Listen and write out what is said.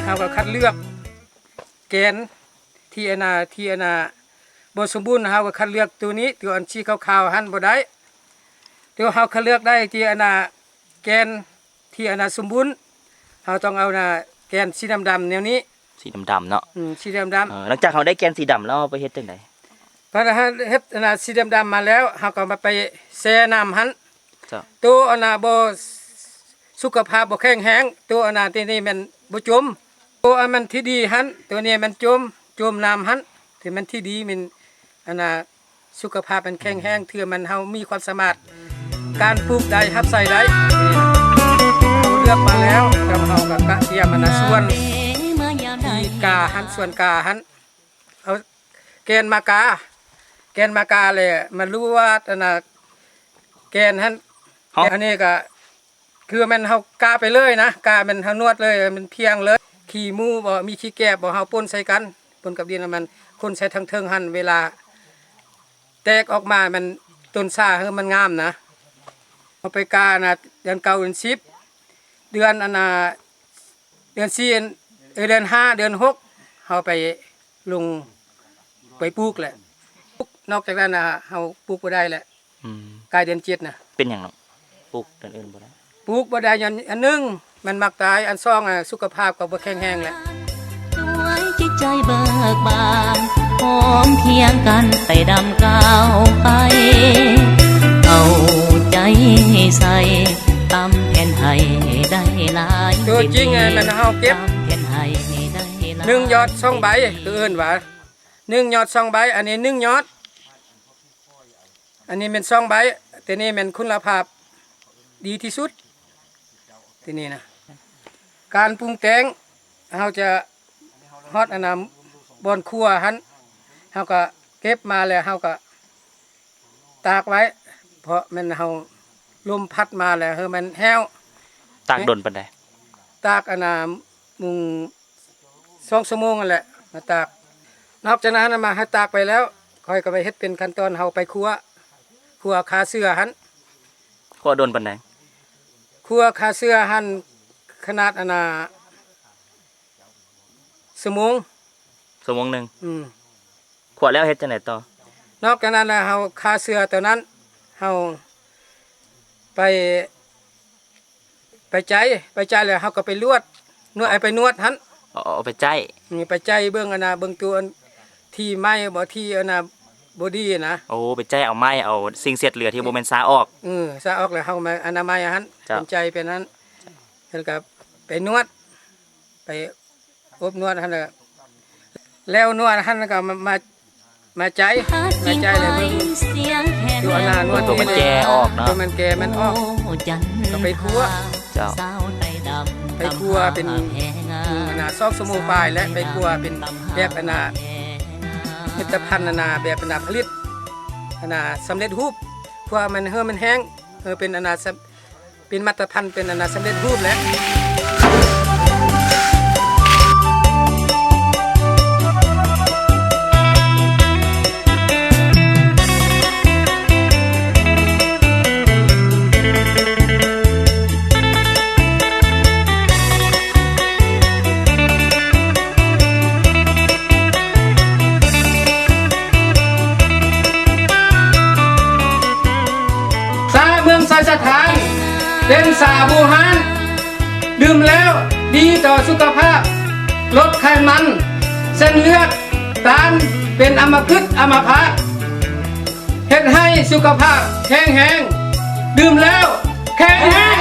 ເຮົາກໍຄັດເລືອກແກນທີ່ອັນນ່າ ທີ່ອັນນ່າບໍ່ສົມບູນ ເຮົາກໍຄັດເລືອກໂຕນີ້ ໂຕອັນສີຂາວໆຫັ້ນບໍ່ໄດ້. ໂຕເຮົາຄັດເລືອກໄດ້ທີ່ອັນນ່າແກນທີ່ອັນນ່າສົມບູນ ເຮົາຕ້ອງເອົາອັນນ່າແກນສີດຳໆແນວນີ້ ສີດຳໆເນາະ. ອືມ ສີດຳໆ. ເອີ ຫຼັງຈາກເຮົາໄດ້ແກນສີດຳແລ້ວ ເຮົາໄປເຮັດຈັ່ງໃດ? ພະເຮົາເຮັດອັນນ່າສີດຳໆມາແລ້ວ ເຮົາກໍມາໄປແຊ່ນ້ຳຫັ້ນ. ເຈົ້າ. ໂຕອັນນ່າບໍ່ ສຸຂະພາບບໍ່ແຂງແຮງ ໂຕອັນນ່າທີ່ນີ້ແມ່ນບໍ່ຈົມ. ໂຕອັນມັນທີ່ດີຫັ້ນ ໂຕນີ້ແມ່ນຈົມ ຈົມນ້ຳຫັ້ນ ທີ່ມັນທີ່ດີແມ່ນອັນນ່າສຸຂະພາບມັນແຂງແຮງ ເທື່ອມັນເຮົາມີຄວາມສາມາດ ການປູກໄດ້ ຮັບໃຊ້ໄດ້. ເຮົາເລືອກມາແລ້ວ ແລ້ວເຮົາກໍກະກຽມອັນນ່າສວນທີ່ກາຫັ້ນ ສວນກາຫັ້ນ ເອົາແກນມາກາ ແກນມາກາແລ້ວມາລວດອັນນ່າແກນຫັ້ນ. ເຮົາ ອັນນີ້ກໍຄືແມ່ນເຮົາກາໄປເລີຍນະ ກາແມ່ນເຮົານວດເລີຍ ມັນພຽງເລີຍ. ຂີ້ໝູບໍ່ ມີຂີ້ແກບບໍ່ ເຮົາປົນໃສ່ກັນ ປົນກັບດິນ ແລ້ວມັນຄົນໃສ່ທາງເທິງຫັ້ນ ເວລາແຕກອອກມາມັນຕົ້ນຊາໃຫ້ມັນງາມນະ. ເຮົາໄປການະ ເດືອນເກົ້າ ເດືອນສິບ ເດືອນອັນນ່າ ເດືອນສີ່ ເອີ ເດືອນຫ້າ ເດືອນຫົກ ເຮົາໄປລົງ ໄປປູກແຫຼະ. ນອກຈາກນັ້ນນະ ເຮົາປູກບໍ່ໄດ້ແຫຼະ. ອືມ ກາຍເດືອນເຈັດນະ. ເປັນຫຍັງເນາະ ປູກເດືອນອື່ນບໍ່ໄດ້? ປູກບໍ່ໄດ້ຍ້ອນອັນໜຶ່ງ ມັນມັກຕາຍ ອັນສອງ ອະ ສຸຂະພາບກໍບໍ່ແຂງແຮງແຫຼະ. ດ້ວຍຈິດໃຈເບີກບານ ພ້ອມຄຽງກັນໄຕ່ດຳກ້າວໄປ ເອົາໃຈໃສ່ ຕຳແຜ່ນໄຫ້ໄດ້ຫຼາຍ. ຕົວຈິງແມ່ນເຮົາເກັບ ຕຳແຜ່ນໄຫ້ໄດ້ຫຼາຍ ໜຶ່ງຍອດສອງໃບ ຄືເອີ້ນວ່າໜຶ່ງຍອດສອງໃບ ອັນນີ້ໜຶ່ງຍອດ ອັນນີ້ແມ່ນສອງໃບ ແຕ່ນີ້ແມ່ນຄຸນລະພາບດີທີ່ສຸດ ທີ່ນີ້ນະ. ການປຸງແຕ່ງ ເຮົາຈະຮອດອັນນະບ່ອນຄົວຫັ້ນ ເຮົາກໍເກັບມາແລ້ວ ເຮົາກໍຕາກໄວ້ ເພາະແມ່ນເຮົາ ລົມພັດມາແລ້ວ ເຮີມັນແຫ້ວ. ຕາກດົນປານໃດ? ຕາກອັນນະ ມຸງ ສອງຊົ່ວໂມງຫັ້ນແຫຼະມາຕາກ. ນອກຈາກນັ້ນມາໃຫ້ຕາກໄປແລ້ວ ຂ້ອຍກໍໄປເຮັດເປັນຂັ້ນຕອນ ເຮົາໄປຂົ້ວ ຂົ້ວຂ້າເຊື້ອຫັ້ນ. ຂົ້ວດົນປານໃດ? ຂົ້ວຂ້າເຊື້ອຫັ້ນຂະໜາດອັນນ່າ ຊົ່ວໂມງ ຊົ່ວໂມງໜຶ່ງ. ອືມ. ຂົ້ວແລ້ວເຮັດຈັ່ງໃດຕໍ່? ນອກຈາກນັ້ນແລ້ວ ເຮົາຂ້າເຊື້ອຕົວນັ້ນ ເຮົາໄປ ໄປໃຈ ໄປໃຈແລ້ວເຮົາກໍໄປລວດ ນວດ ເອົາໄປນວດຫັ້ນ. ເອົາ ເອົາໄປໃຈ ອືມ ໄປໃຈເບິ່ງອັນນ່າ ເບິ່ງຕົວທີ່ໄໝ້ບໍ່ ທີ່ອັນນ່າບໍ່ດີນະ. ໂອ້ ໄປໃຈເອົາໄມ້ ເອົາສິ່ງເສດເຫຼືອທີ່ບໍ່ແມ່ນຊາອອກ. ເອີ ຊາອອກແລ້ວເຮົາມາອະນາໄມຫັ້ນ. ເຈົ້າ. ເປັນໃຈເປັນຫັ້ນ ແລ້ວກໍໄປນວດ ໄປ ອົບນວດຫັ້ນແຫຼະ ແລ້ວນວດຫັ້ນກໍມາ ມາ ມາໃຈ ມາໃຈແລ້ວເບິ່ງຕົວອັນນ່ານວດ ຕົວມັນແກ່ອອກເນາະ ຕົວມັນແກ່ມັນອອກ ກໍໄປຂົ້ວ. ເຈົ້າ. ໄປຂົ້ວເປັນ ອືມ ອັນນ່າ ສອງຊົ່ວໂມງປາຍ ແລະ ໄປຂົ້ວເປັນແບບອັນນ່າ ຜະລິດຕະພັນອັນນ່າ ແບບອັນນ່າ ຜະລິດອັນນ່າ ສຳເລັດຮູບ ເພື່ອມັນ ເຮີມັນແຫ້ງ ເຮີເປັນອັນນ່າ ສຳ ເປັນມາດຕະພັນ ເປັນອັນນ່າ ສຳເລັດຮູບແລ້ວ. ຊາເມືອງໄຊສະຖານ ເປັນຊາບູຮານ ດື່ມແລ້ວດີຕໍ່ສຸຂະພາບ, ລົດໄຂມັນ, ເສັ້ນເລືອດ, ຕານເປັນອຳມະພຶດອຳມະພາດ, ເຮັດໃຫ້ສຸຂະພາບແຂງແຮງ, ດື່ມແລ້ວແຂງແຮງ.